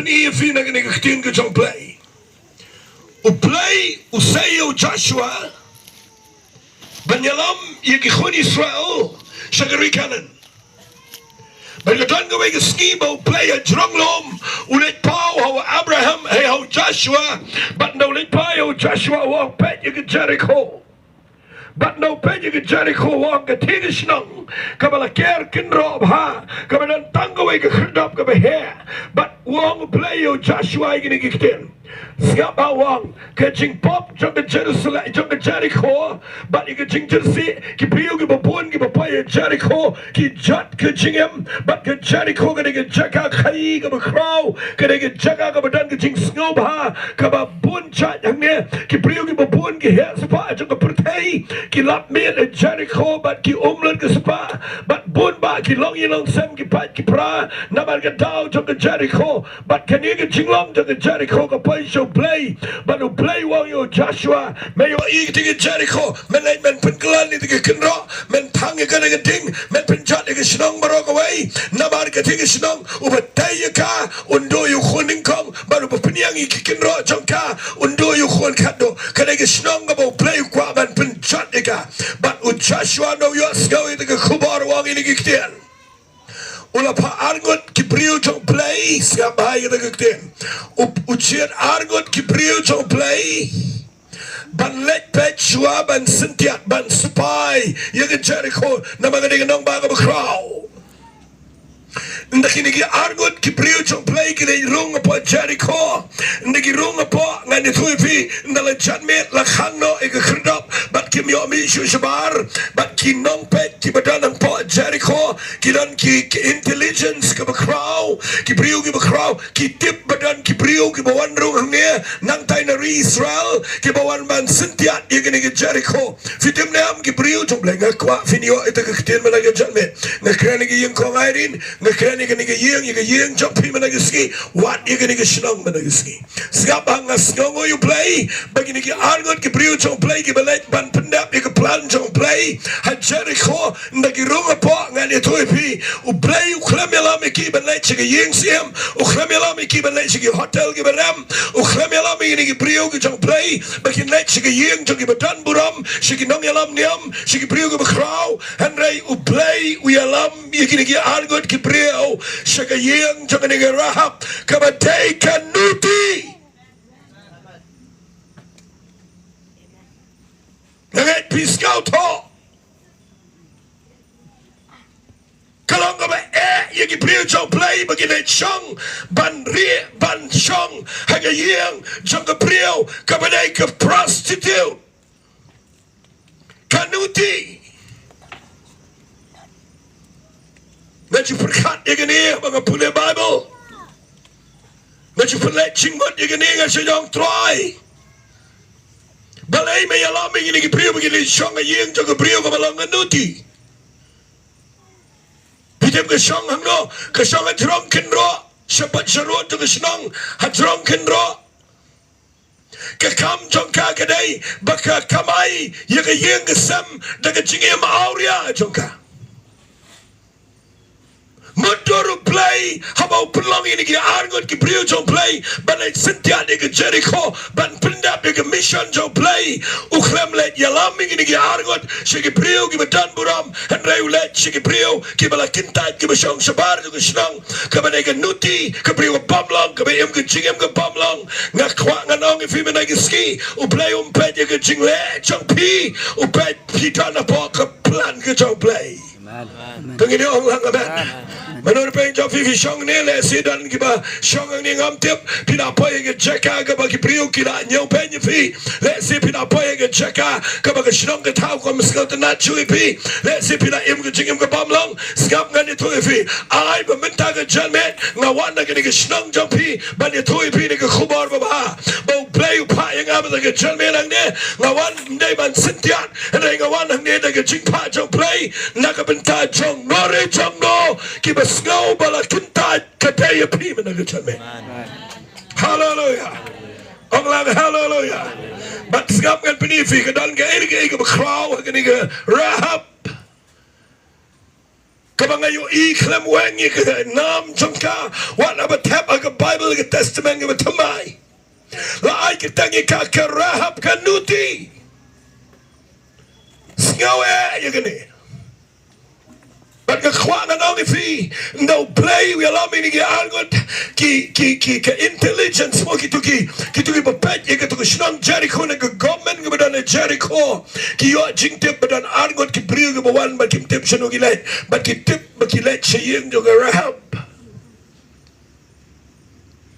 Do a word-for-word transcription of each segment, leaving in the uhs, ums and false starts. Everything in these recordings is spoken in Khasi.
Ïa phi na kane ka ktien ka jong U Blei. U Blei u sei ïa u Joshua ban ïalam ïa ki khun Israel sha ka ri Kanaan. Bad ka don kawei ka sngi ba U Blei hajrong lum u leit paw ha u Abraham, eh, ha u Joshua. Bad ynda u leit paw ïa u Joshua u ong, peit ïa ka Jerikho. Bad ynda u peit ïa ka Jerikho u ong, ka dei ka shnong kaba la ker kynroh bha, kaba don tang kawei ka khyrdop kaba heh. Bad u ong U Blei ïa u Joshua ïa kine ki ktien. Sngap, u ong, ka jingpop jong ka Jerusalem, jong ka Jerikho, bad ïa ka jingjyrsieh, ki briew kiba bun kiba poi ïa Jerikho ki jot ka jingim. Bad ka Jerikho ka dei ka jaka khaii kaba khraw, ka dei ka jaka kaba don ka jingsngewbha kaba bun jait hangne. Ki briew kiba bun ki heh spah jong ka pyrthei ki lap miet ïa Jerikho bad ki um lut ka spah, bad bun bah ki longïing longsem, ki paid ki para, namar ka daw jong ka Jerikho. Bad kane ka jinglong jong ka Jerikho ka poi sha U Blei. Bad U Blei u ong ïa u Joshua, me ïohi ïa ka Jerikho, men leit men pynkylla ïa ka kynroh, men thang ïa ka na ka ding, men pynjot ïa ka shnong baroh kawei. Namar ka dei ka shnong, uba tei ïa ka un duh ïa u khun nyngkong, bad uba pynïeng ïa ki kynroh jong ka un duh ïa u khun khatduh. Ka dei ka shnong kaba U Blei u kwah ban pynjot ïa ka. Bad u Joshua ynda u ïohsngew ïa ka khubor u ong ïa kine ki ktien. U la phah arngut ki briew jong U Blei, sngap bha ïa kata ka ktien. U, u jied arngut ki briew jong U Blei ban leit peit shuwa, ban syntiat, ban spy ïa ka Jerikho, namar ka dei ka nongbah kaba khraw. Ynda kine ki arngut ki briew jong U Blei ki leit rung hapoh Jerikho, ynda ki rung hapoh, ngan ïathuh ïa phi, ynda la janmiet la khang noh ïa ka khyrdop bad kim ïoh mih shuh shabar, bad ki nongpeit kiba don hapoh Jerikho ki don ki, ki intelligence kaba khraw, ki briew kiba khraw, ki tip ba don ki briew kiba wan rung hangne nangtai na ri Israel, kiba wan ban syntiat ïa kane ka Jerikho. Phi tip ne em ki briew jong U Blei, nga kwah phin ïoh ïa kata ka ktien mynta ka janmiet. Nga kren ïa ka ïing kong Irene, nga kren ïa kane ka ïing, ïa ka ïing jong phi mynta ka sngi, wat ïa kane ka shnong mynta ka sngi. Sngap bha, nga sngewnguh ïa U Blei ba kine ki arngut ki briew jong U Blei kiba leit ban pyndep ïa ka plan jong U Blei ha Jerikho, ynda ki rung hapoh, ngan ïathuh ïa phi, U Blei u khlem ïalam ïa ki ban leit sha ka ïing syiem, u khlem ïalam ïa ki ban leit sha ki hotel kiba rem, u khlem ïalam ïa kine ki briew ki jong U Blei ba kin leit sha ka ïing jong kiba don burom, sha ki nongïalam niam, sha ki briew kiba khraw. Hynrei U Blei u ïalam ïa kine ki arngut ki briew sha ka ïing jong kane ka Rahab kaba dei ka nuti. Nga ngeit phi sngewthuh. Ka long kaba eh ïa ki briew jong U Blei ba kin leit shong ban rieh, ban shong ha ka ïing jong ka briew kaba dei ka prostitute. Ka nuti. Nga ju pyrkhat ïa kane ba nga pule Baibl. Nga ju pynleit jingmut ïa kane, nga ju ong, Trai, balei me ïalam ïa kine ki briew ba kin leit shong ha ïing jong ka briew kaba long ka nuti? Phi tip ka shong hangno? Ka shong hajrong kynroh, shapat sharud jong ka shnong, hajrong kynroh. Ka kam jong ka ka dei ba ka kamai ïa ka ïing ka sem da ka jingim awria jong ka. Mutdur U Blei haba u pynlong ïa kine ki arngut ki briew jong U Blei ban leit syntiat ïa ka Jerikho, ban pyndep ïa ka mission jong U Blei. U khlem leit ïalam ïa kine ki arngut sha ki briew kiba don burom, hynrei u leit sha ki briew kiba la kyntait, kiba shong shabar jong ka shnong, kaba dei ka nuti, ka briew ka bymlong, kaba im ka jingim ka bymlong. Nga kwah ngan ong ïa phi mynta ka sngi, U Blei um peit ïa ka jingleh jong phi, u peit phi don hapoh ka plan ka jong U Blei. Amen. To ngin ong lang amen. Mano ruh phi jong phi, phi shong ne, lehse don kiba shong hangne ngam tip, phi la poi ha ka jaka kaba ki briew ki la ñiew peit ïa phi. Lehse phi la poi ha ka jaka kaba ka shnong ka thaw kam sngewtynnat shuh ïa phi. Lehse phi la im ka jingim ka bymlong. Sngap, ngan ïathuh ïa phi. Ai ba mynta ka janmiet nga wan na kane ka shnong jong phi ban ïathuh ïa phi ïa ka khubor babha ba U Blei u phah ïa nga mynta ka janmiet hangne. Nga wan ym dei ban syntiat, hynrei nga wan hangne da ka jingphah jong U Blei, na ka bynta jong no re jong no kiba sngew ba la kyntait, ka dei ïa phi mynta ka janmiet. Haleluya. Ong lang haleluya. Bad sngap, ngan pyni ïa phi, ka don kaei kaei kaba khraw ha kane ka Rahab. Kaba nga ïohi khlem weng ïa ka nam jong ka, wat la ba thep ha ka Baibl, ka Testament kaba thymmai. La ai kyrteng ïa ka ka Rahab ka nuti. Sngew eh ïa kane. Bad nga kwah ngan ong ïa phi, ynda U Blei u ïalam ïa kine ki arngut, ki, ki, ki, ka intelligence mo, kito ki, kito kiba peit ïa kato ka shnong Jeriko, na ka government kaba don ha Jeriko, ki ïoh jingtip ba don arngut ki briew kiba wan bad kim tip shano ki leit, bad ki tip ba ki leit sha ïing jong ka Rahab.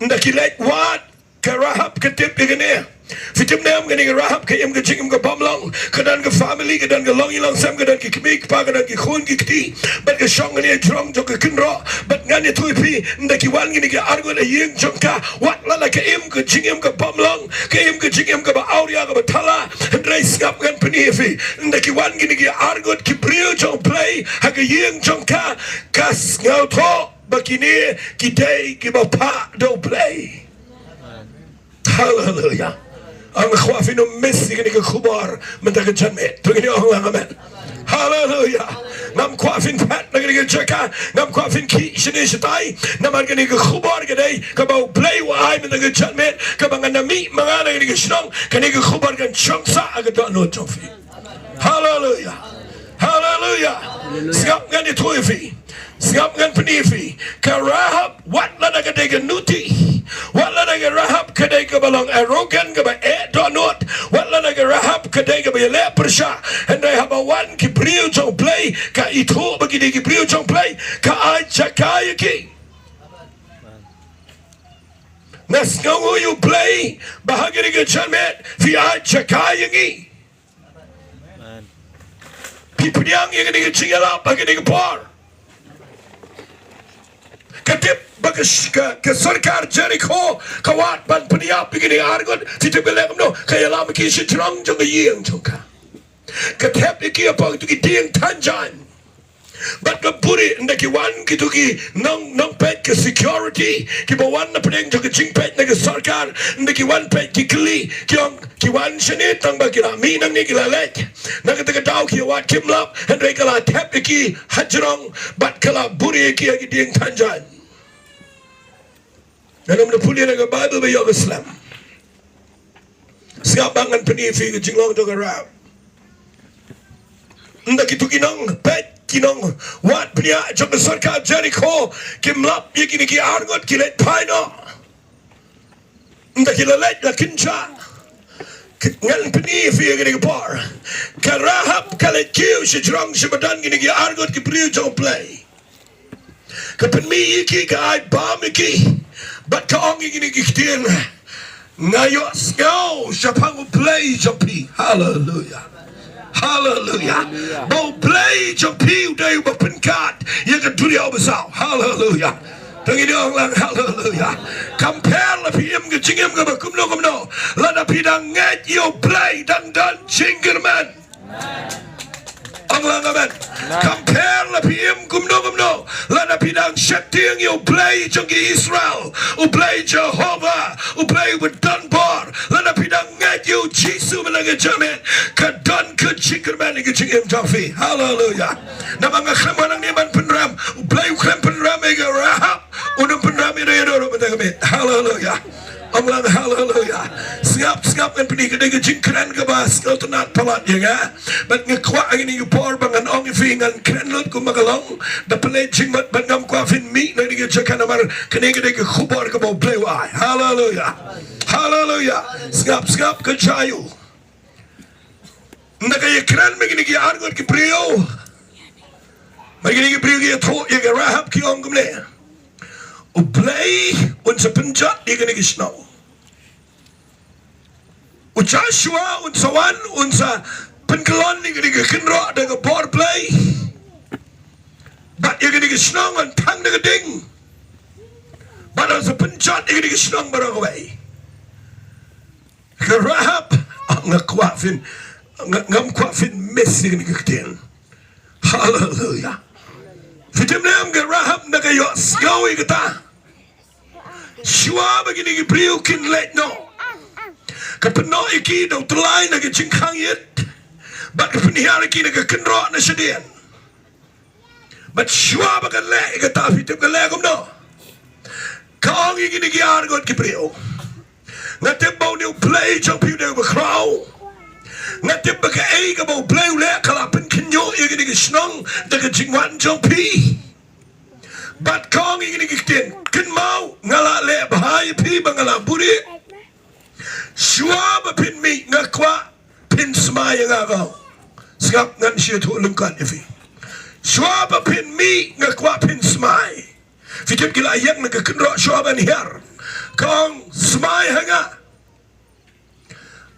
Ynda ki leit wad, ka Rahab ka tip ïa kane. Phi tip ne em, kane ka Rahab ka im ka jingim kaba bymlong, ka don ka family, ka don ka longïing longsem, ka don ki kmie ki kpa, ka don ki khun ki kti. Bad ka shong kane ha jrong jong ka kynroh. Bad ngan ïathuh ïa phi, ynda ki wan kine ki arngut ha ïing jong ka, wat la ka im ka jingim kaba bymlong, ka im ka jingim kaba awria kaba thala, hynrei sngap, ngan pyni ïa phi, ynda ki wan kine ki arngut ki briew jong U Blei ha ka ïing jong ka, ka sngewthuh ba kine ki dei kiba phah da U Blei. Haleluya. Nga kwah phin ym miss ïa kane ka khubor mynta ka janmiet. To ngin ong lang amen. Haleluya. Ngam kwah phin phet na kane ka jaka, ngam kwah phin khih shane shatai. Namar kane ka khubor ka dei kaba U Blei u ai mynta ka janmiet, kaba ngan da mih ma nga na kane ka shnong, kane ka khubor kan shong sah ha ka dohnud jong phi. Haleluya. Haleluya. Sngap, ngan ïathuh ïa phi. Sngap, ngan pyni ïa phi. Ka Rahab, wat lada ka dei ka nuti, wat lada ka Rahab ka dei kaba long arrogant, kaba eh dohnud, wat lada ka Rahab ka dei kaba ïaleh pyrshah, hynrei haba wan ki briew jong U Blei, ka ithuh ba ki dei ki briew jong U Blei, ka ai jaka ïa ki. Nga sngewnguh ïa U Blei ba ha kane ka janmiet phi ai jaka ïa ngi. Phi pdiang ïa kane ka jingïalap ha kane ka por. Ka tip ba ka sh-, ka, ka sorkar Jeriko ka wad ban pynïap ïa kine ki arngut. Phi tip ka leh kumno? Ka ïalam ïa ki sha jrong jong ka ïing jong ka. Ka thep ïa ki hapoh kito ki dieng than jaiñ. Bad ka buhrieh, ynda ki wan kito ki nong, nongpeit ka security, kiba wan na pdeng jong ka jingpeit na ka sorkar, ynda ki wan peit ki kylli, ki ong, ki wan shane tang ba ki la mih nangne, ki la leit. Na kata ka daw ki wad kim lap, hynrei ka la thep ïa ki ha jrong, bad ka la buhrieh ïa ki ha ki dieng than jaiñ. Ngan ym da pule na ka Baibl ba ïoh ka slem. Sngap, ba ngan pyni ïa phi ka jinglong jong ka Rahab. Ynda kito ki nongpeit, ki nongwad bniah jong ka sorkar Jeriko kim lap ïa kine ki arngut, ki leit phai noh. Ynda ki la leit la kynjah. K-, ngan pyni ïa phi ha kane ka por. Ka Rahab ka leit kiew sha jrong sha ba don kine ki arngut ki briew jong U Blei. Ka pynmih ïa ki, ka ai bam ïa ki. Bad ka ong ïa kine ki ktien: Nga ïohsngew shaphang U Blei jong phi. Haleluya. Haleluya. Ba U Blei jong phi u dei uba pynkhat ïa ka duriaw basaw. Haleluya. To ngin ong lang haleluya. Kam pher la phi im ka jingim kaba kumno kumno, lada phi dang ngeit ïa U Blei, dang don jingkyrmen. Ong lang amen. Kam pher la phi im kumno kumno, lada phi dang sheptieng ïa U Blei jong ki Israel, U Blei Jehobah, U Blei uba don bor, lada phi dang ngeit ïa U Jisu mynta ka janmiet, ka don ka jingkyrmen ha ka jingim jong phi. Haleluya. Namar nga khlem wan hangne ban pynrem, U Blei u khlem pynrem ïa ka Rahab, un ym pynrem ïa ka Rahab mynta ka miet. Haleluya. Ong lang haleluya. Sngap, sngap, ngan pyni, ka dei ka jingkren kaba sngewtynnat palat ïa nga. Bad nga kwah ha kane ka por ba ngan ong ïa phi, ngan kren lut kumba ka long. Da pynleit jingmut, bad ngam kwah phin mih na kane ka jaka namar kane ka dei ka khubor kaba U Blei u ai. Haleluya. Haleluya. Sngap, sngap, ka jia u. Ynda ka ïakren bad kine ki arngut ki briew, bad kine ki briew ki ïathuh ïa ka Rahab, ki ong kumne: U Blei un sa pynjot ïa kane ka shnong. U Joshua un sa wan, un sa pynkyllon ïa kane ka kynroh da ka bor Blei. Bad ïa kane ka shnong yn thang da ka ding. Bad un sa pynjot ïa kane ka shnong baroh kawei. Ka Rahab, nga kwah phin, nga, ngam kwah phin miss ïa kane ka ktien. Haleluya. Phi tip ne em, ka Rahab ynda ka ïohsngew ïa kata, shuwa ba kine ki briew kin leit noh, ka pynnoh ïa ki da u tyllai na ka jingkhang ïit, bad ka pynhiar ïa ki na ka kynroh na shadien. Bad shuwa ba kan leh ïa kata, phi tip ka leh kumno? Ka ong ïa kine ki arngut ki briew, nga tip ba une U Blei jong phi u dei uba khraw. Nga tip ba kaei kaba U Blei u leh ka la pynkhynñiuh ïa kine ki shnong da ka jingwan jong phi. Bad ka ong ïa kine ki ktien, kynmaw, nga la leh bha ïa phi ba nga la buhrieh. Shuwa ba phin mih nga kwah phin smai ïa nga, ka ong. Sngap, ngan shu ïathuh lyngkot ïa phi. Shuwa ba phin mih nga kwah phin smai. Phi tip ki la ïeng na ka kynroh shuwa ban hiar. Ka ong, smai ha nga.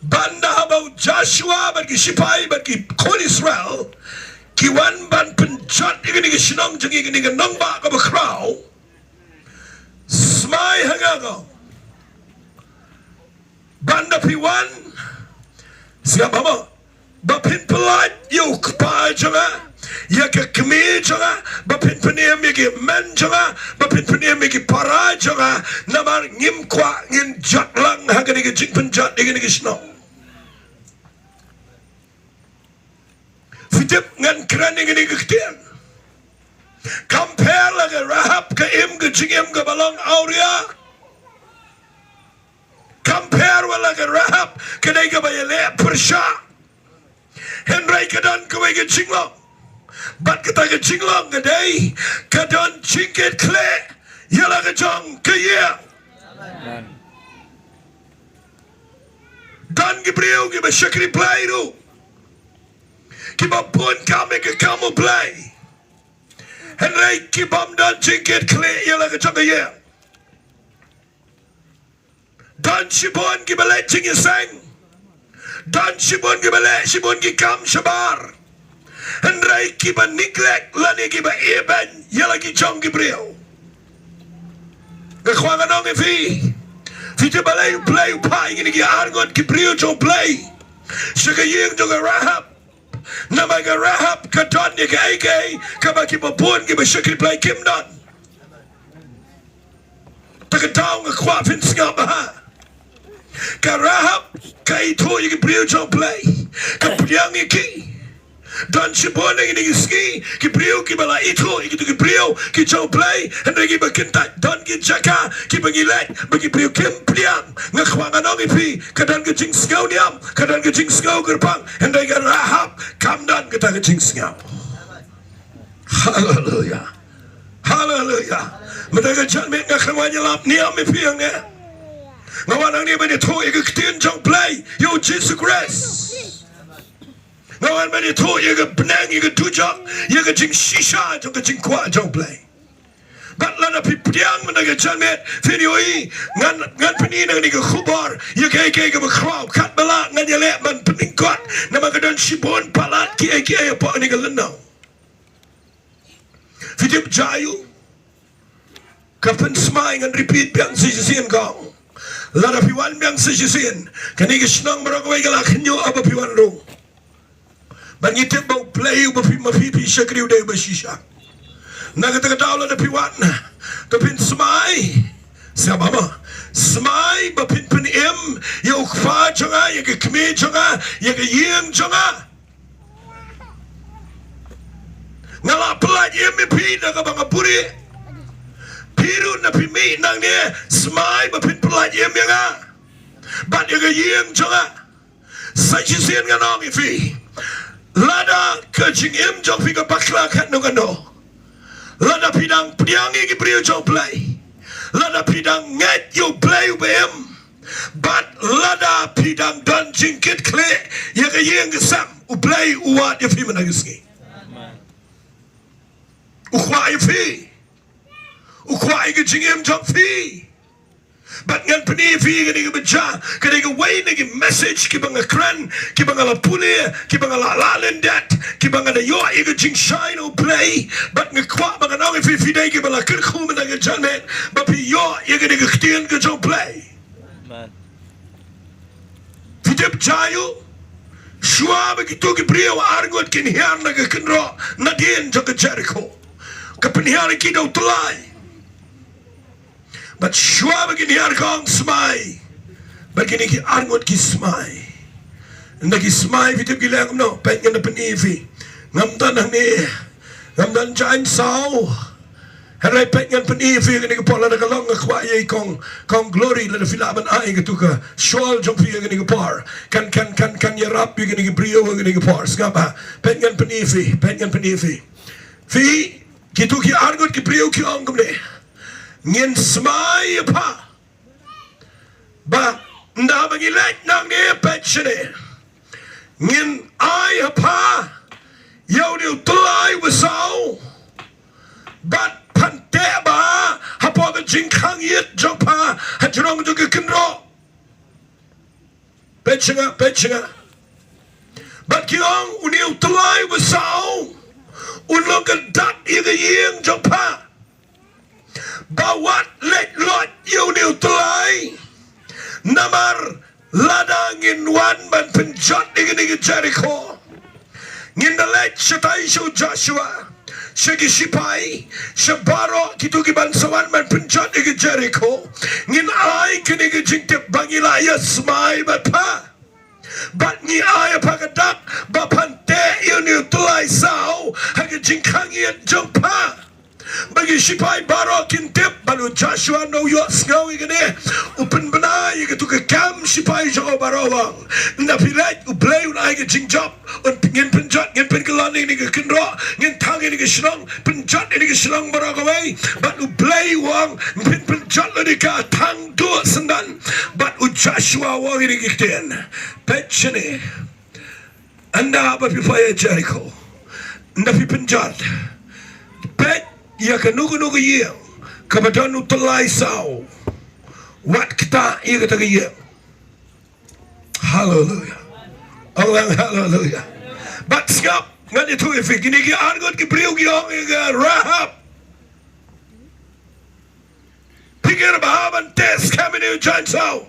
Bad haba u Joshua bad ki shipai bad ki khun Israel ki wan ban pynjot ïa kine ki shnong jong ngi, kine ki nongbah kaba khraw, smai ha nga, ka ong. Bad haba phi wan, sngap, haba ba phin pyllait ïa u kpa jong nga, ïa ka kmie jong nga, ba phin pynim ïa ki hynmen jong nga, ba phin pynim ïa ki para jong nga, namar ngim kwah ngin jot lang ha kane ka jingpynjot ïa kane ka shnong. Phi tip, ngan kren ïa kane ka ktien. Kam pher la ka Rahab ka im ka jingim kaba long awria. Kam pher wat la ka Rahab ka dei kaba ïaleh pyrshah. Hynrei ka don kawei ka jinglong. Bad kata ka jinglong ka dei, ka don jingkitkhlieh ïa la ka jong ka ïing. Amen. Don ki briew kiba shakri Blei ruh, kiba bun kam ïa ka kam U Blei, hynrei ki bym don jingkitkhlieh ïa la ka jong ka ïing. Don shibun kiba leh jingïaseng. Don shibun kiba leh shibun ki kam shabar. Hynrei kiba neglect lane kiba ibeiñ ïa la ki jong ki briew. Nga kwah ngan ong ïa phi, phi tip balei U Blei u phah ïa kine ki arngut ki briew jong U Blei sha ka ïing jong ka Rahab? Namar ka Rahab ka don ïa kaei kaei kaba kiba bun kiba shakri Blei kim don. Ta ka daw nga kwah phin sngap bha. Ka Rahab ka ithuh ïa ki briew jong U Blei, ka pdiang ïa ki. Don shibun ha kine ki sngi ki briew kiba la ithuh ïa kito ki briew ki jong U Blei, hynrei kiba kyntait. Don ki jaka kiba ngi leit ba ki briew kim pdiang. Nga kwah ngan ong ïa phi, ka don ka jingsngew niam, ka don ka jingsngew kyrpang, hynrei ka Rahab kam don kata ka jingsngew. Haleluya. Haleluya. Mynta ka janmiet nga kwah ban ïalap niam ïa phi hangne. Nga wan hangne ban ïathuh ïa ka ktien jong U Blei, ïa U Jisu Khrist. Nga wan ban ïathuh ïa ka bneng, ïa ka dujok, ïa ka jingshisha jong ka jingkwah jong U Blei. Bad lada phi pdiang mynta ka janmiet, phin ïohi, ngan, ngan pyni na kane ka khubor ïa kaei kaei kaba khraw. Katba lah ngan ïaleh ban pynlyngkot, namar ka don shibun palat kiei kiei hapoh kane ka lynnong. Phi tip jaiu, ka pynsmai, ngan repeat biang sa shisien, ka ong. Lada phi wan biang sa shisien, kane ka shnong baroh kawei ka la khynñiuh haba phi wan rung. Bad ngi tip ba U Blei uba phi, ma phi phi shakri u dei uba shisha. Na kata ka daw lada phi wan, to phin smai. Sngap bha mo. Smai ba phin pynim ïa u kpa jong nga, ïa ka kmie jong nga, ïa ka ïing jong nga. Nga la pyllait im ïa phi da kaba nga buhrieh. Phi ruh na phi mih nangne, smai ba phin pyllait im ïa nga bad ïa ka ïing jong nga. Sa shisien ngan ong ïa phi, lada ka jingim jong phi ka bakla katno katno, lada phi dang pdiang ïa ki briew jong U Blei, lada phi dang ngeit ïa U Blei uba im, bad lada phi dang don jingkitkhlieh ïa ka ïing ka sem, U Blei u wad ïa phi mynta ka sngi. U kwah ïa phi. U kwah ïa ka jingim jong phi. Bad ngan pyni ïa phi kane kaba jia, ka dei kawei na ki message kiba nga kren, kiba nga la pule, kiba nga la lah lyndet, kiba nga da ïoh ïa ka jingshai na U Blei. Bad nga kwah ba ngan ong ïa phi, phi dei kiba la kyrkhu mynta ka janmiet ba phi ïoh ïa kane ka ktien ka jong U Blei. Amen. Phi tip jaiu, shuwa ba kito ki briew arngut kin hiar na ka kynroh nadien jong ka Jerikho, ka pynhiar ïa ki da u tyllai. Bad shuwa ba kin hiar, ka ong, smai. Bad kine ki arngut ki smai. Ynda ki smai, phi tip ki leh kumno? Peit, ngan da pyni ïa phi. Ngam don hangne. Ngam don jaiñ saw. Hynrei peit ngan pyni ïa phi kane ka por lada ka long nga kwah ïa i kong, kong Glory lada phi lah ban ai katu ka shawl jong phi ïa kane ka por. Kan, kan, kan, kan ïarap ïa kane ka briew ïa kane ka por. Sngap ha. Peit ngan pyni ïa phi, peit ngan pyni ïa phi. Phi, kitu ki arngut ki briew ki ong kumne. Ngin smai ïa pha. Ba, ynda ba ngi leit nangne peit shane. Ngin ai ha pha. Ïa une u tyllai wa saw. Bad phan teh bha. Hapoh ka jingkhang ïit jong pha. Hajrong jong ka kynroh. Peit sha nga, peit sha nga. Bad ki ong une u tyllai wa saw. Un long ka dak ïa ka ïing jong pha. Ba wat leit loit ïa une u tyllai. Namar lada ngin wan ban pynjot ïa kane ka Jeriko. Ngin da leit shatai sha u Joshua. Sha ki shipai. Sha baroh kitu ki ban sa wan ban pynjot ïa ka Jeriko. Ngin ai kane ka jingtip ba ngi la ïa smai bad pha. Bad ngi ai ha pha ka dak, ba phan teh ïa une u tyllai saw, ha ka jingkhang ïit jong pha. Ba ki shipai baroh kin tip, bad u Joshua na u ïohsngew ïa kane, u pynbna ïa katu ka kam shipai jong u baroh u ong. Ynda phi leit, U Blei un ai ka jingjop, un ngin pynjot, ngin pynkylla ïa kane ka kynroh, ngin thang ïa kane ka shnong, pynjot ïa kane ka shnong baroh kawei, bad U Blei u ong, ngin pynjot ïa kane ka thang duh syndon, bad u Joshua u ong ïa kane ka ktien. Peit shane. Ynda ba phi poi ha Jeriko. Ynda phi pynjot. Peit ïa kano kano ka ïing. Kaba don u tyllai saw. Wat ktah ïa kata ka ïing. Haleluia. Ong lang haleluia. Bad sngap ngan ïathuh ïa phi. Kine ki arngut ki briew ki ong ïa ka Rahab. Pyrkhat bha ban test kane une u jaiñ saw.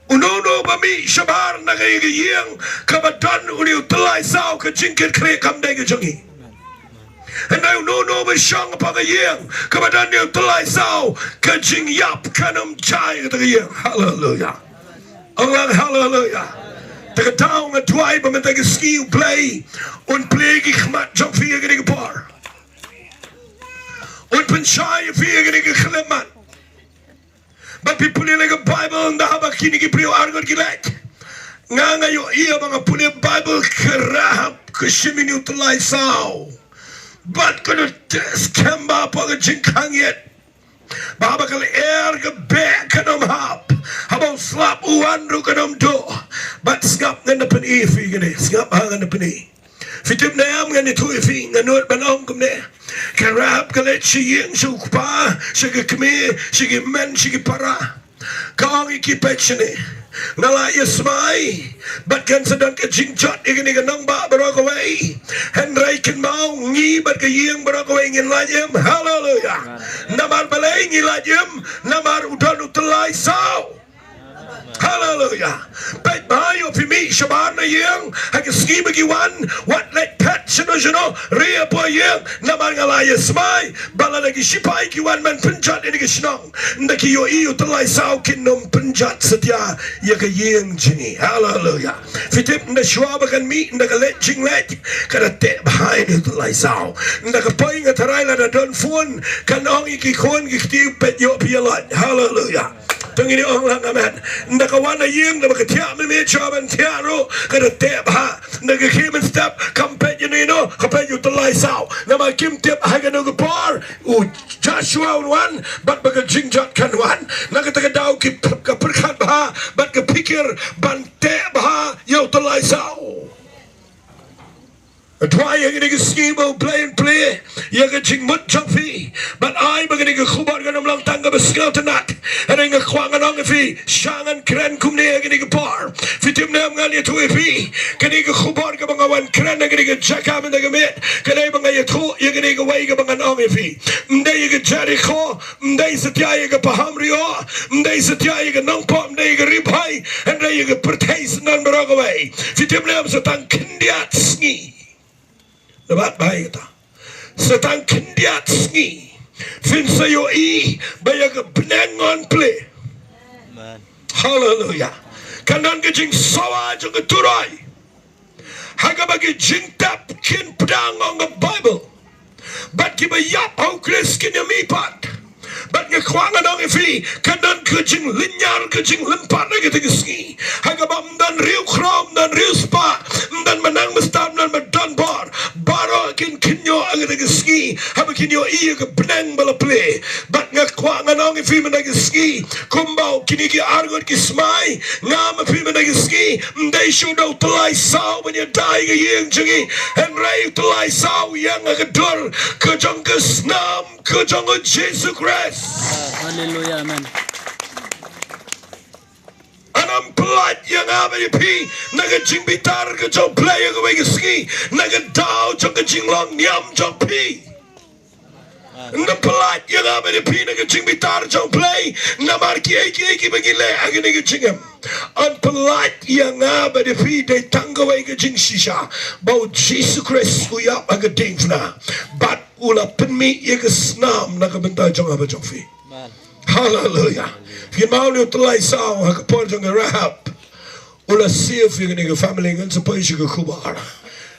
Uno uno ba mih shabar na ka ïing kaba don une u tyllai saw ka jingkitkhlieh kam dei ka jong ngi. Hynrei uno uno ba shong hapoh ka ïing kaba don une u tyllai saw ka jingïap kan ym jia ïa kata ka ïing. Haleluia. Ong lang haleluia. Te ka daw nga duwai ba mynta ka sngi U Blei un plie ki khmat jong phi ïa kane ka por. Un pynshai ïa phi ïa kane ka khyllipmat. Ba phi pule na ka Baibl ynda haba kine ki briew arngut ki leit. Nga nga ïohi ba nga pule Baibl ka Rahab ka shim ïa une u tyllai saw. Bad ka don test kaba hapoh ka jingkhang ïit. Ba haba ka lyer ka beh kan ym hap. Haba u slap u wan ruh kan ym duh. Bad sngap ngan da pyni ïa phi kane. Sngap ha ngan da pyni. Phi tip ne em ngan ïathuh ïa phi, nga nud ban ong kumne. Ka Rahab ka leit sha ïing sha u kpa, sha ka kmie, sha ki hynmen, sha ki para. Ka ong ïa ki peit shane. Nga la ïa smai, bad kan sa don ka jingjot ïa kane ka nongbah baroh kawei. Hynrei kynmaw ngi bad ka ïing baroh kawei ngin lait im. Haleluia. Namar balei ngi lait im, namar u don u tyllai saw. Haleluia. Peit bha ïoh phi mih shabar na ïing ha ka sngi ba ki wan, wat leit phet shano shano, ri hapoh ïing, namar nga la ïa smai ba lada ki shipai ki wan ban pynjot ïa kane ka shnong, ynda ki ïohi u tyllai saw kin ym pynjot satia ïa ka ïing jong ngi. Haleluia. Phi tip ynda shuwa ba kan mih, ynda ka leit jingleit, ka da teh bha ïa une u tyllai saw. Ynda ka poi, nga tharai lada don phone, kan ong ïa ki khun ki kti, peit ïoh phi ïa lait. Haleluia. To ngin ong lang amen. Ynda ka wan ha ïing, ynda ba ka thiah mynmiet shuwa ban thiah ruh, ka da teh bha. Ynda ka khie mynstep, kam peit ïano ïano, ka peit ïa u tyllai saw. Namar kim tip ha kano ka por u Joshua un wan, bad ba ka jingjot kan wan. Na kata ka daw ki pyrkhat bha, bad ki pyrkhat ban teh bha ïa u tyllai saw. Duwai ïa kane ka sngi ba U Blei un plie ïa ka jingmut jong phi. Bad ai ba kane ka khubor kan ym long tang kaba sngewtynnat. Hynrei nga kwah ngan ong ïa phi, sha ngan kren kumne ïa kane ka por. Phi tip ne em ngan ïathuh ïa phi, kane ka khubor kaba nga wan kren ha kane ka jaka mynta ka miet, ka dei ba nga ïathuh ïa kane kawei kaba ngan ong ïa phi. Ym dei ïa ka Jeriko, ym dei satia ïa ka Pahamri, ym dei satia ïa ka Nongpoh, ym dei ïa ka Ri Bhoi, hynrei ïa ka pyrthei syndon baroh kawei. Phi tip ne em, sa tang khyndiat sngi. Nabat bha ïa kata. Sa tang khyndiat sngi phin sa ïohi ba ïa ka bneng yn plie. Amen. Haleluia. Kan don ka jingsawa jong ka turoi. Ha kaba ki jingtep kin pdiang ong ka Baibl. Bad kiba ïap ha U Khrist kin ïa mih pat. Bad nga kwah ngan ong ïa phi, kan don ka jinglynñiar, ka jinglympat ha kata ka sngi. Ha kaba ym don riewkhraw, ym don riewspah, ym don ba nang ba stad, ym don ba don bor. Baroh kin kynnoh ha kata ka sngi. Haba kin ïohi ïa ka bneng ba la plie. Bad nga kwah ngan ong ïa phi mynta ka sngi, kumba kine ki arngut ki smai, nga ma phi mynta ka sngi, ym dei shuh da u tyllai saw ban ïada ïa ka ïing jong ngi, hynrei u tyllai saw ïeng ha ka dur ka jong ka snam ka jong U Jisu Khrist. Haleluya, amen. Ym pynlait ïa nga bad ïa phi na ka jingbitar ka jong U Blei ha kawei ka sngi, na ka daw jong ka jinglong niam jong phi. Ym pynlait ïa nga bad ïa phi na ka jingbitar jong U Blei namar kiei kiei kiba ngi leh ha kane ka jingim. Ym pynlait ïa nga bad ïa phi, dei tang kawei ka jingshisha, ba U Jisu Khrist u ïap ha ka diengphna bad u la pynmih ïa ka snam na ka bynta jong nga bad jong phi. Amen. Haleluya. Phi mut une u tyllai saw ha ka por jong ka Rahab. U la save ïa kane ka family, ngan sa poi sha ka khubor.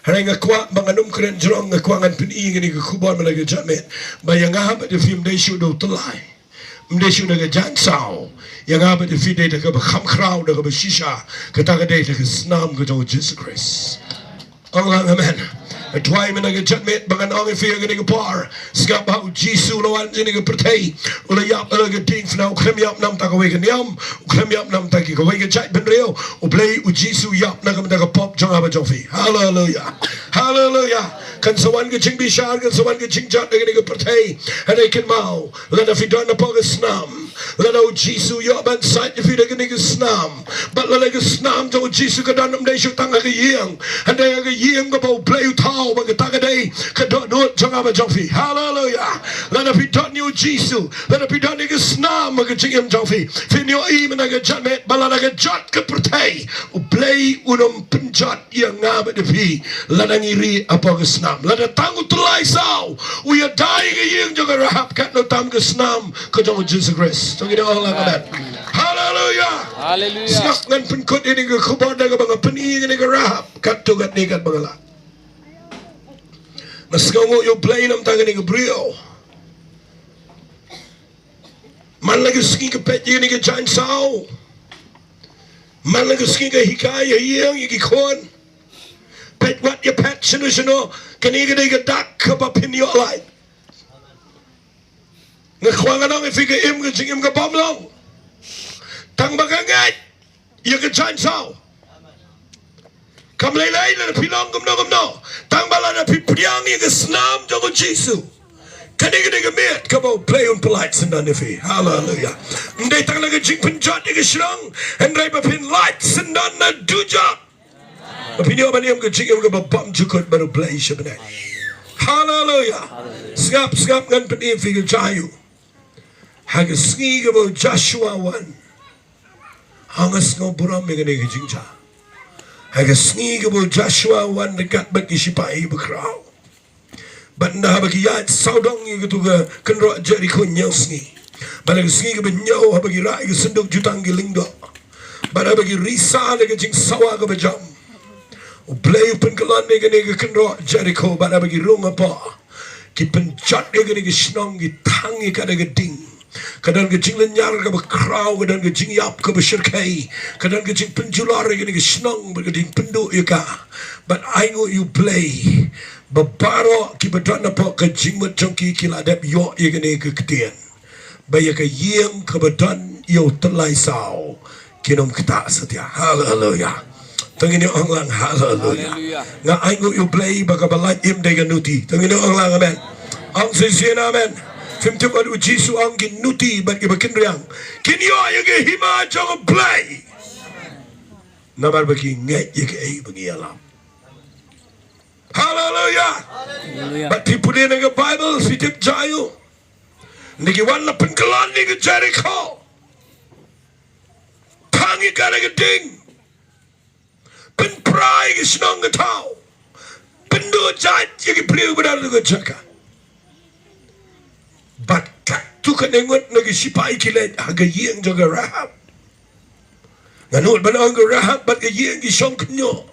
Hynrei nga kwah ba ngan ym kren jrong, nga kwah ngan pyni ïa kane ka khubor mynta ka janmiet. Ba ïa nga bad ïa phi ym dei shuh da u tyllai, ym dei shuh da ka jaiñ saw. Ïa nga bad ïa phi dei da kaba kham khraw, da kaba shisha. Kata ka dei da ka snam ka jong U Jisu Khrist. Ong lang amen. Nga duwai mynta ka janmiet ba ngan ong ïa phi ha kane ka por. Sngap ba U Jisu u la wan sha kane ka pyrthei. U la ïap ha ka diengphna, u khlem ïap namar kawei ka niam, u khlem ïap namar kawei ka jaitbynriew. U Blei U Jisu u ïap na ka bynta ka pop jong nga bad jong phi. Haleluya. Haleluya. Kan sa wan ka jingbishar, kan sa wan ka jingjot ha kane ka pyrthei. Hynrei kynmaw, lada phi don hapoh ka snam, lada U Jisu u ïoh ban sait ïa phi da kane ka snam, bad lada ka snam jong U Jisu ka don ym dei shuh tang ha ka ïing, hynrei ha ka ïing kaba U Blei u thaw, ba kata ka dei ka dohnud jong nga bad jong phi. Haleluya. Lada phi don ïa U Jisu, lada phi don ïa ka snam ha ka jingim jong phi, phin ïohi mynta ka janmiet ba lada ka jot ka pyrthei, U Blei un ym pynjot ïa nga bad ïa phi lada ngi rieh hapoh ka snam. Lada tang u tyllai saw u ïada ïa ka ïing jong ka Rahab, katno tam ka snam ka jong U Jisu Khrist. To ngin ong lang amen. Haleluya. Haleluya. Sngap, ngan pynkut ïa kane ka khubor da kaba nga pyni ïa kane ka Rahab, katto katne katba nga lah. Nga sngewnguh ïa U Blei namar kane ka briew. Man la ka sngi ka peit ïa kane ka jaiñ saw. Man la ka sngi ka hikai ha ïing ïa ki khun. Peit wat ïa peit shano shano, kane ka dei ka dak kaba phin ïoh lait. Nga kwah ngan ong ïa phi, ka im ka jingim ka bym long tang ba ka ngeit ïa ka jaiñ saw. Kam lei lei lada phi long kumno kumno, tang ba lada phi pdiang ïa ka snam jong U Jisu, kane ka dei ka miet kaba U Blei un pynlait syndon ïa phi. Haleluya. Ym dei tang na ka jingpynjot ïa ka shnong, hynrei ba phin lait syndon na dujok. Ba phin ïoh ban im ka jingim kaba bymjukut bad U Blei sha bneng. Haleluya. Sngap, sngap, ngan pyni ïa phi ka jaiñ. Ha ka sngi kaba u Joshua u wan. Nga sngew burom ïa kane ka jingjia. Ha ka sngi kaba u Joshua u wan ryngkat bad ki shipai bakhraw. Bad ynda haba ki ïaid sawdong ïa kato ka kynroh Jerikho hynñiew sngi, bad ha ka sngi kaba hynñiew haba ki rah ïa ka synduk jutang ki lyngdoh, bad haba ki risa da ka jingsawa kaba jam, U Blei u pynkyllon ïa kane ka kynroh Jerikho, bad haba ki rung hapoh, ki pynjot ïa kane ka shnong, ki thang ïa ka da ka ding. Ka don ka jinglynñiar kaba khraw, ka don ka jingïap kaba shyrkhei, ka don ka jingpynjulor ïa kane ka shnong, bad ka jingpynduh ïa ka. Bad ainguh ïa U Blei ba baroh kiba don hapoh ka jingmut jong ki, ki la dep ïoh ïa kane ka ktien, ba ïa ka ïing kaba don ïa u tyllai saw kin ym ktah satia. Haleluya. To ngin ong lang haleluya. Haleluya. Nga ainguh ïa U Blei ba kaba lait im dei ka nuti. To ngin ong lang amen. Ong shisien amen. Phim tip, wat U Jisu u ong ki nuti bad kiba kynriang kin ïoh ïa ka hima jong U Blei, namar ba ki ngeit ïa kaei ba ngi ïalap. Haleluya. Haleluya. Bad phi pule na ka Baibl, phi tip jaiñ. Ynda ki wan la pynkyllon ïa ka Jerikho, thang ïa ka da ka ding, pynpra ïa ka shnong ka thaw, pynduh jait ïa ki briew ba don ha ka jaka. Bad katto katne ngut na ki shipai ki leit ha ka ïing jong ka Rahab. Nga nud ban ong ka Rahab bad ka ïing ki shong kynnoh.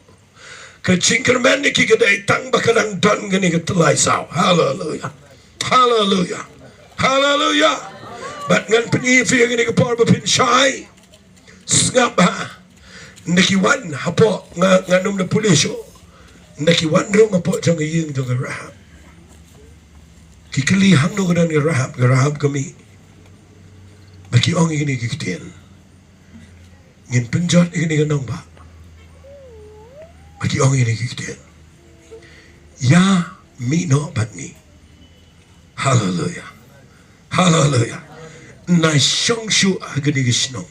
Ka jingkyrmen ïa ki ka dei tang ba ka dang don kane ka tyllai saw. Haleluia. Haleluia. Haleluia. Bad ngan pyni ïa phi ha kane ka por ba phin shai. Sngap ha. Nda ki wan hapoh nga, ngan ym da pule shuh. Nda ki wan rung hapoh jong ka ïing jong ka Rahab. Ki kylli hangno ka don ka Rahab, ka Rahab ka mih. Bad ki ong ïa kine ki ktien. Ngin pynjot ïa kane ka nongbah. Bad ki ong ïa kane ki ktien. Ïa mih noh bad ngi. Haleluia. Haleluia. Nga shong shuh ha kane ka shnong.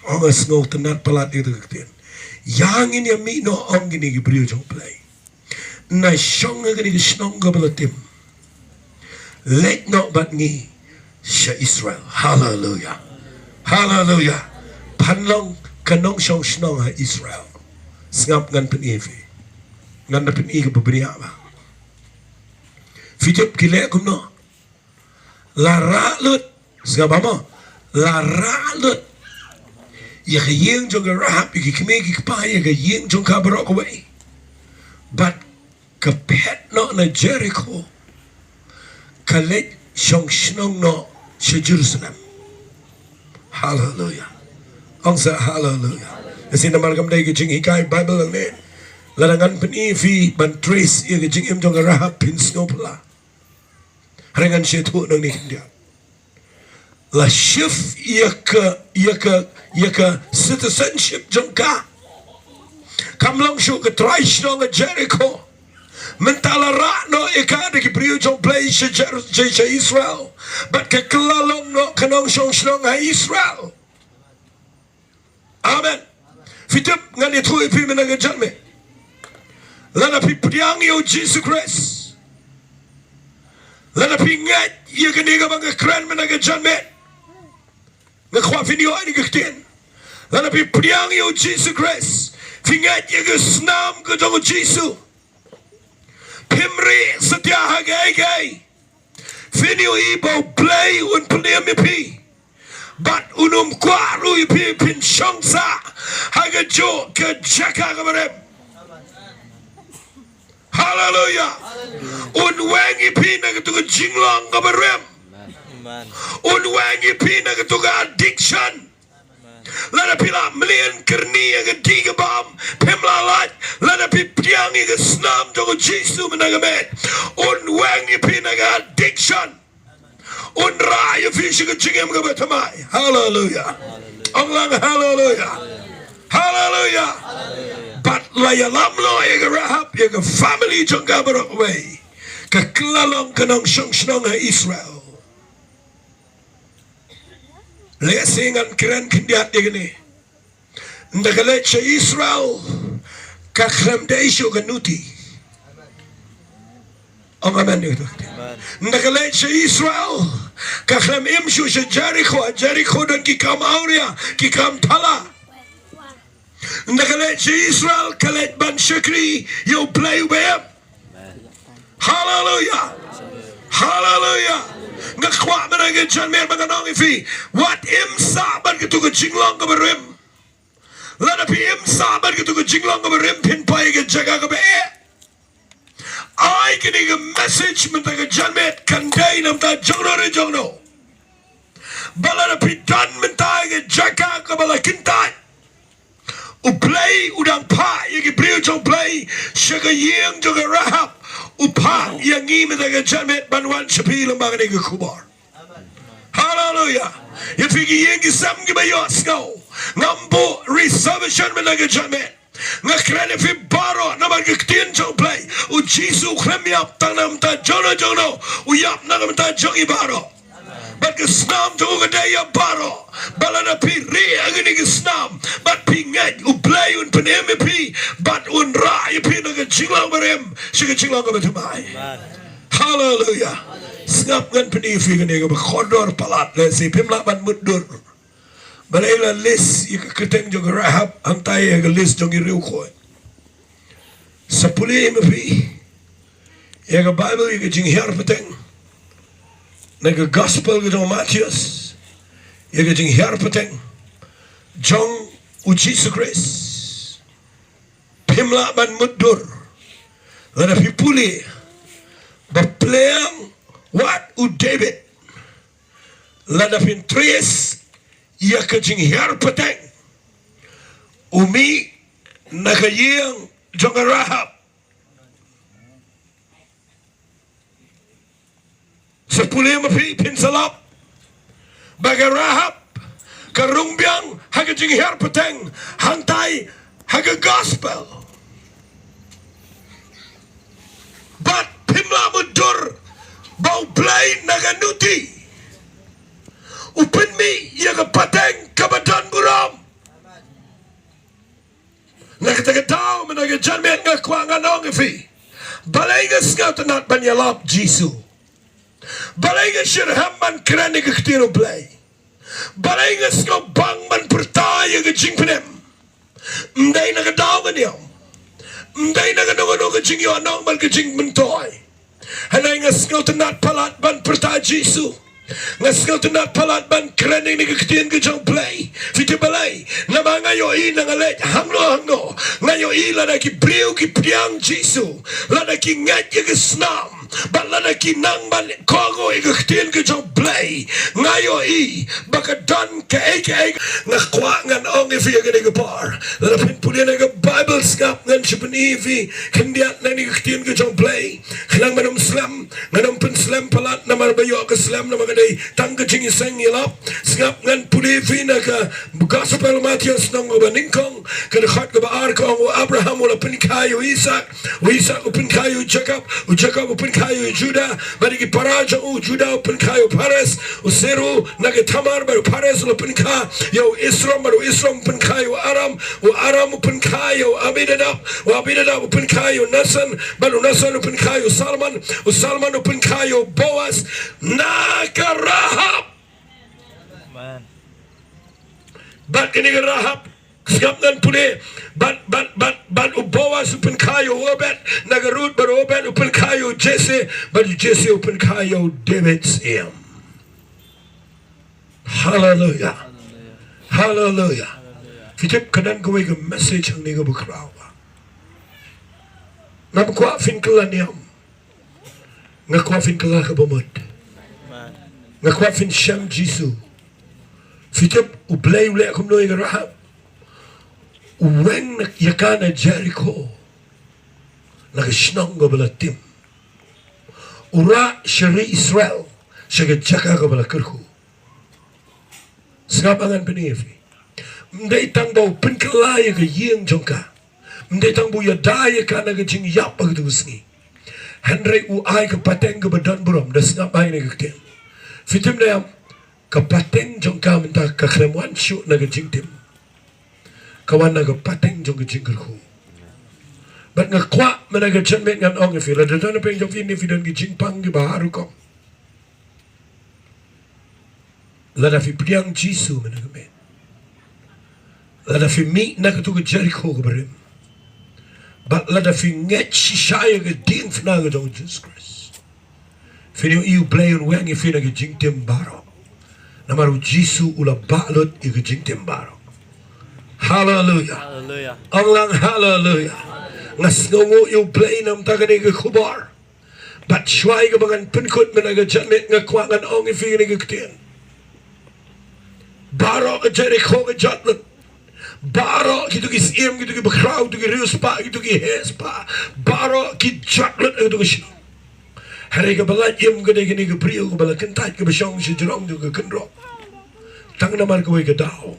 Ong nga sngewtynnat palat ïa ka ktien. Ïa ngin ïa mih noh ong kine ki briew jong U Blei. Nga shong ha kane ka shnong kaba la tim. Leit noh bad ngi sha Israel. Haleluia. Haleluia. Pynlong ka nongshong shnong ha Israel. Sngap ngan pyni ïa phi. Ngan da pyni kaba bniah ba. Phi tip ki leh kumno. La rah lut. Sngap ba mo. La rah lut. Ïa ka ïing jong ka Rahab, ïa ki kmie ki kpa, ïa ka ïing jong ka baroh kawei. Bad ka phet noh na Jerikho. Ka leit shong shnong noh sha Jerusalem. Haleluia. Ong sa haleluia. Ka sien namar kam dei ka jinghikai Bible lang ne. Lada ngan pyni ïa phi ban trace ïa ka jingim jong ka Rahab phin sngewphylla. Hynrei ngan shu ïathuh nangne khyndiat. La shift ïa ka, ïa ka, ïa ka citizenship jong ka. Kam long shuh ka trai shnong ka Jerikho. Mynta la rah noh ïa ka da ki briew jong U Blei sha Jer-, sha, sha Israel. Bad ka kylla long noh ka nongshong shnong ha Israel. Amen. Phi tip ngan ïathuh ïa phi mynta ka janmiet. Lada phi pdiang ïa U Jisu Khrist. Lada phi ngeit ïa kane kaba nga kren mynta ka janmiet. Nga kwah phin ïoh ïa kane ka ktien. Lada phi pdiang ïa U Jisu Khrist. Phi ngeit ïa ka snam ka jong U Jisu. Phim rieh satia ha kaei kaei. Phin ïohi ba U Blei un pynim ïa phi. Bad un ym kwah ruh ïa phi phin shong sah ha kajuh ka jaka kaba rim. Haleluia. Un weng ïa phi na katu ka jinglong kaba rim. Amen. Un weng ïa phi na katu ka addiction. Lada phi la mlien kyrni ïa ka dih ka bam, phim la lait, lada phi pdiang ïa ka snam jong U Jisu mynta ka miet. Un weng ïa phi na ka addiction. Un rah ïa phi sha ka jingim kaba thymmai. Haleluia. Ong lang haleluia. Haleluia. Bad la ïalam noh ïa ka Rahab, ïa ka family jong ka baroh kawei. Ka kylla long ka nongshong shnong ha Israel. Lehse ngan kren khyndiat ïa kane. Ynda ka leit sha Israel, ka khlem dei shuh ka nuti. Ong amen ïa kata. Ynda ka leit sha Israel, ka khlem im shuh sha Jerikho, Jerikho don ki kam awria, ki kam thala. Ynda ka leit sha Israel, ka leit ban shakri ïa U Blei uba im. Haleluia. Haleluia. Nga kwah mynta ka janmiet ba ngan ong ïa phi, wat im sah bad katu ka jinglong kaba rim. Lada phi im sah bad katu ka jinglong kaba rim phin poi ka jaka kaba eh. Ai kane ka message mynta ka janmiet kan dei na bynta jongno re jongno. Ba lada phi don mynta ka jaka kaba la kyntait. U Blei u dang phah ïa ki briew jong U Blei sha ka ïing jong ka Rahab. U phah ïa ngi mynta ka janmiet ban wan sha phi lyngba kane ka khubor. Haleluia. Ïa phi ki ïing ki sem kiba ïohsngew. Ngam buh reservation mynta ka janmiet. Nga kren ïa phi baroh namar ka ktien jong U Blei. U Jisu u khlem ïap tang na bynta jongno jongno. U ïap na bynta jong ngi baroh. Bad ka snam jong u ka dei ïa baroh. Bad lada phi rieh ha kane ka snam bad phi ngeit U Blei un pynim ïa phi bad un rah ïa phi na ka jinglong barim sha ka jinglong kaba thymmai. Haleluia. Sngap ngan pyni ïa phi kane kaba kordor palat lehse phim lah ban mutdur. Balei la list ïa ka kyrteng jong ka Rahab hangtai ïa ka list jong ki riewkhuid. Sa pule ma phi ïa ka Bible ïa ka jinghiar pateng na ka Gospel ka jong Mathaios ïa ka jinghiar pateng jong u Jisu Khrist. phim lah ban mutdur. Lada phi pule ba pliang wat u David, lada phin trace ïa ka jinghiar pateng, u mih na ka ïing jong ka Rahab. Sa pule ma phi, phin sa lap ba ka Rahab ka rung biang ha ka jinghiar pateng hangtai ha ka gospel. Bad phim lah mutdur ba U Blei na ka nuti u pynmih ïa ka pateng kaba don burom. Na kata ka daw mynta ka janmiet nga kwah ngan ong ïa phi, balei nga sngewtynnat ban ïalap Jisu? Balei nga shitrhem ban kren ïa ka ktien U Blei? Balei nga sngewbang ban pyrta ïa ka jingpynim? Ym dei na ka daw ngan ïam, ym dei na kano kano ka jingïohnong bad ka jingmyntoi. Hynrei nga sngewtynnat palat ban pyrta Jisu. Nga sngewtynnat palat ban kren ïa ka ktien ka jong U Blei. Phi tip balei? Namar nga ïohi na nga leit hangno hangno, nga ïohi lada ki briew ki pdiang Jisu, lada ki ngeit ïa ka snam, bad lada ki nang ban kohnguh ïa ka ktien ka jong U Blei, nga ïohi ba ka don kaei kaei. Nga kwah ngan ong ïa phi ïa kane ka por, lada phin pule na ka Baibl, sngap, ngan shu pyni ïa phi khyndiat na kane ka ktien ka jong U Blei. Khnang ban ym slem, ngan ym pynslem palat namar ba ïoh ka slem namar ka dei tang ka jingïaseng ïalap. Sngap, ngan pule ïa phi na ka Gospel Mathaios lynnong kaba nyngkong, ka dkhot kaba ar, ka ong, u Abraham u la pynkha ïa u Isaak, u Isaak u pynkha ïa u Jakob, u Jakob u pynkha ïa u Judah, bad ïa ki para jong u, u Judah u pynkha ïa u Phares, u Serug na ka Thamar, bad u Phares u la pynkha ïa u Esrom, bad u Esrom u pynkha ïa u Aram, u Aram u pynkha ïa u Aminadab, u Aminadab u pynkha ïa u Nason, bad u Nason u pynkha ïa u Salmon, u Salmon u pynkha ïa u Boas na ka Rahab. Amen. Bad kane ka Rahab, sngap, ngan pule, bad, bad, bad, bad u Boas u pynkha ïa u Obed na ka Ruth, bad u Obed u pynkha ïa u Jesse, bad u Jesse u pynkha ïa u David syiem. Haleluya. Haleluya. Phi tip, ka don kawei ka message hangne kaba khraw. Ngam kwah phin kylla niam. Nga kwah phin kylla kaba mut. Nga kwah phin shem Jisu. Phi tip U Blei u leh kumno ïa ka Rahab? U weng na ïa ka na Jerikho, na ka shnong kaba la tim. U rah sha ri Israel, sha ka jaka kaba la kyrkhu. Sngap, ngan pyni ïa phi. Ym dei tang ba u pynkylla ïa ka ïing jong ka. Ym dei tang ba u ïada ïa ka na ka jingïap ha katu ka sngi. Hynrei u ai ka pateng kaba don burom, da sngap bha ïa kane ka ktien. Phi tip ne em, ka pateng jong ka mynta ka khlem wan shuh na ka jingtim. Ka wan na ka pateng jong ka jingkyrkhu. Bad nga kwah mynta ka janmiet ngan ong ïa phi, lada don ha pdeng jong phi ne phi don ki jingpang kiba har rukom. Lada phi pdiang Jisu mynta ka miet, lada phi mih na katu ka Jerikho kaba rim, bad lada phi ngeit shisha ïa ka diengphna ka jong u Jisu Khrist, phin ïohi U Blei un weng ïa phi na ka jingtim baroh. Namar u Jisu u la bah lut ïa ka jingtim baroh. Haleluya. Haleluya. Ong lang haleluya. Nga sngewnguh ïa U Blei namar kane ka khubor. Bad shuwa kaba ngan pynkut mynta ka janmiet nga kwah ngan ong ïa phi kane ka ktien. Baroh ka Jerikho ka jot lut. Baroh kitu ki syiem, kitu ki bakhraw, kitu ki riewspah, kitu ki heh spah, baroh ki jot lut ha katu ka shnong. Hynrei kaba lait im ka dei kane ka briew kaba la kyntait, kaba shong sha jrong jong ka kynroh. Tang namar kawei ka daw,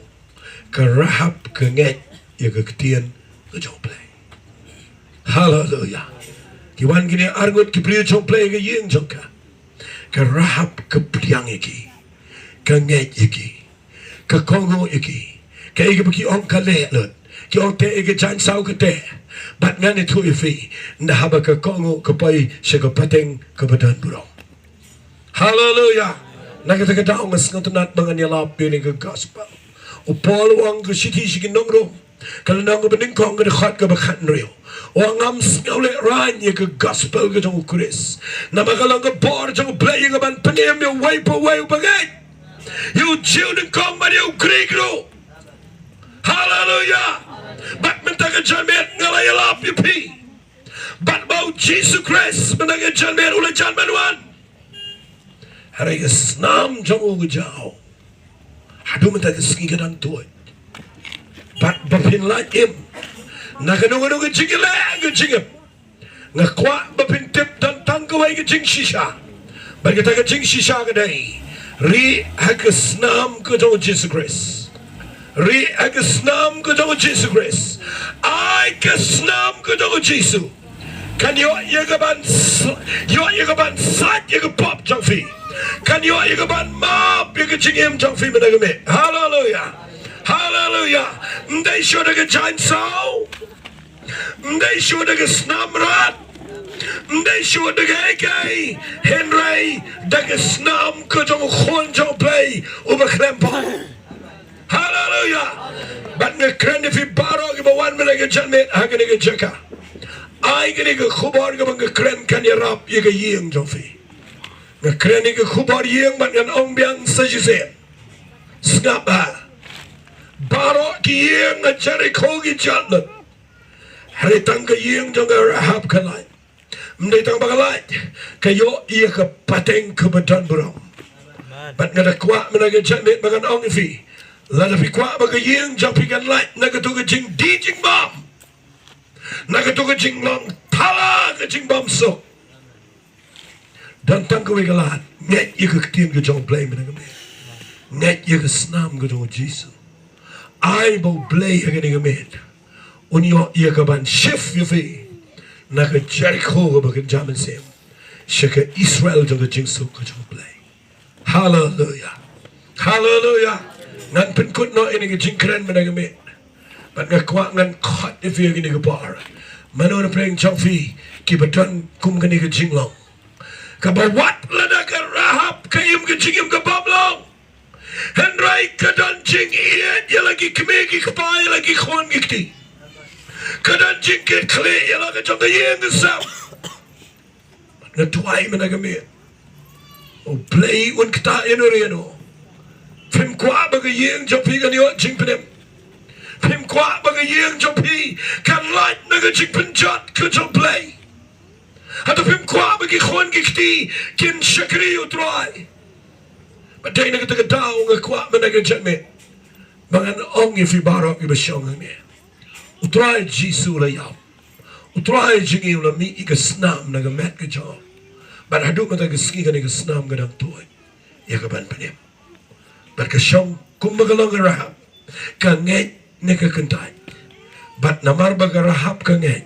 ka Rahab ka ngeit ïa ka ktien ka jong U Blei. Haleluya. Ki wan kine arngut ki briew jong U Blei ha ka ïing jong ka. Ka Rahab ka pdiang ïa ki, ka ngeit ïa ki, ka kohnguh ïa ki. Kaei kaba ki ong ka leh lut. Ki ong te ïa ka jaiñ saw ka teh. Bad ngan ïathuh ïa phi, ynda haba ka kohnguh ka poi sha ka pateng kaba don burom. Haleluya. Na kata ka daw nga sngewtynnat ba ngan ïalap ïa kane ka gospel. U Paul u ong ha ka shithi sha ki nong Rom, ka lynnong kaba nyngkong, ka dkhot kaba khathynriew, u ong, ngam sngewlehraiñ ïa ka gospel ka jong u Khrist. Namar ka long ka bor jong U Blei ïa ka ban pynim ïa uwei pa uwei uba ngeit, ïa u Jiw nyngkong bad ïa u Grik ruh. Haleluya. Bad mynta Ka janmiet nga la ïalap ïa phi. Bad ba u Jisu Khrist mynta ka janmiet u la jan ban wan. Hynrei ka snam jong u ka jaw. Haduh mynta ka sngi ka dang tuid. Bad ba phin lait im na kano kano ka jingïaleh ka jingim. Nga kwah ba phin tip don tang kawei ka jingshisha. Bad kata ka jingshisha ka dei, rieh ha ka snam ka jong u Jisu Khrist. Rieh ha ka snam ka jong u Jisu Khrist. Ai ka snam ka jong u Jisu kan ïoh ïa ka ban s-, ïoh ïa ka ban sait ïa ka pop jong phi. Kan ïoh ïa ka ban map ïa ka jingim jong phi mynta ka miet. Haleluya. Haleluya. Ym dei shuh da ka jaiñ saw. Ym dei shuh da ka snam rat. Ym dei shuh da kaei kaei. Hynrei da ka snam ka jong u Khun jong u Blei uba khlem pop. Haleluya. Bad nga kren ïa phi baroh kiba wan mynta ka janmiet ha kane ka jaka. Ai kane ka khubor kaba nga kren kan ïarap ïa ka ïing jong phi. Nga kren ïa ka khubor ïing bad ngan ong biang sa shisien. Sngap ha. Baroh ki ïing ha Jerikho ki jot lut. Hynrei tang ka ïing jong ka Rahab ka lait. Ym dei tang ba ka lait, ka ïoh ïa ka pateng kaba don burom. Bad nga da kwah mynta ka janmiet ba ngan ong ïa phi, lada phi kwah ba ka ïing jong phi kan lait na kato ka jingdie jingbam, na kato ka jinglong thala ka jingbymsuk, don tang kawei ka lad. Ngeit ïa ka ktien ka jong u Blei mynta ka miet. Ngeit ïa ka snam ka jong u Jisu. Ai ba u Blei ha kane ka miet un ïoh ïa ka ban shift ïa phi na ka Jerikho kaba kynja mynsiem sha ka Israel jong ka jingsuk ka jong u Blei. Haleluya. Haleluya. Ngan pynkut noh ïa kane ka jingkren mynta ka miet. Bad nga kwah ngan khot ïa phi ha kane ka por. Mano na pdeng jong phi kiba don kum kane ka jinglong, kaba wat lada ka Rahab ka im ka jingim ka bymlong, hynrei ka don jingïeit ïa la ki kmie ki kpa, ïa la ki khun ki kti. Ka don jingkitkhlieh ïa la ka jong ka ïing ka sem. Nga duwai mynta ka miet, u Blei un ktah ïano ïano. Phim kwah ba ka ïing jong phi kan ïoh jingpynim? Phim kwah ba ka ïing jong phi kan lait na ka jingpynjot ka jong u Blei? Hato phim kwah ba ki khun ki kti kin shakri ïa u Trai? Bad dei na kata ka daw nga kwah mynta ka janmiet ba ngan ong ïa phi baroh kiba shong hangne, u Trai Jisu u la ïap. U Trai jong ngi u la mih ïa ka snam na ka met ka jong u. Bad haduh mynta ka sngi kane ka snam ka dang tuid ïa ka ban pynim. Bad ka shong kumba ka long ka Rahab, ka ngeit ne ka kyntait. Bad namar ba ka Rahab ka ngeit,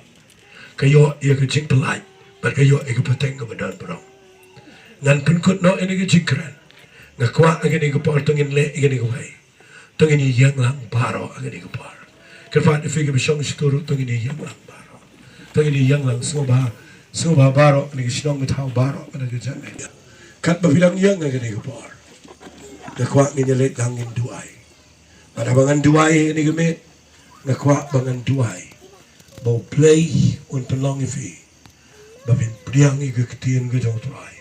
ka ïoh ïa ka jingpyllait bad ka ïoh ïa ka pateng kaba don burom. Ngan pynkut noh ïa kane ka jingkren. Nga kwah ha kane ka por to ngin leh ïa kane kawei. To ngin ïeng lang baroh ha kane ka por. Kyrpad ïa phi kiba shong shato ruh, to ngin ïeng lang baroh. To ngin ïeng lang, sngewbha, sngewbha baroh kane ka shnong ka thaw baroh kane ka janmiet. Katba phi dang ïeng ha kane ka por, nga kwah ngin ïaleit lang ngin duwai. Bad haba ngan duwai ha kane ka miet, nga kwah ba ngan duwai ba u Blei un pynlong ïa phi ba phin pdiang ïa ka ktien ka jong u Trai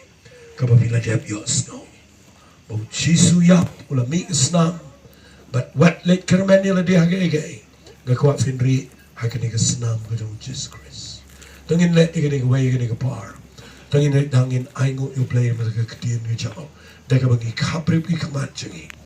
kaba phi la dep ïohsngew, ba u Jisu u ïap, u la mih ka snam, bad wat leit kyrmen ïa lade ha kaei kaei. Nga kwah phin rieh ha kane ka snam ka jong u Jisu Khrist. To ngin leit ïa kane kawei ha kane ka por. To ngin leit lang ngin ainguh ïa u Blei mynta ka ktien ka jong u da kaba ngi khapbrip ki khmat jong ngi.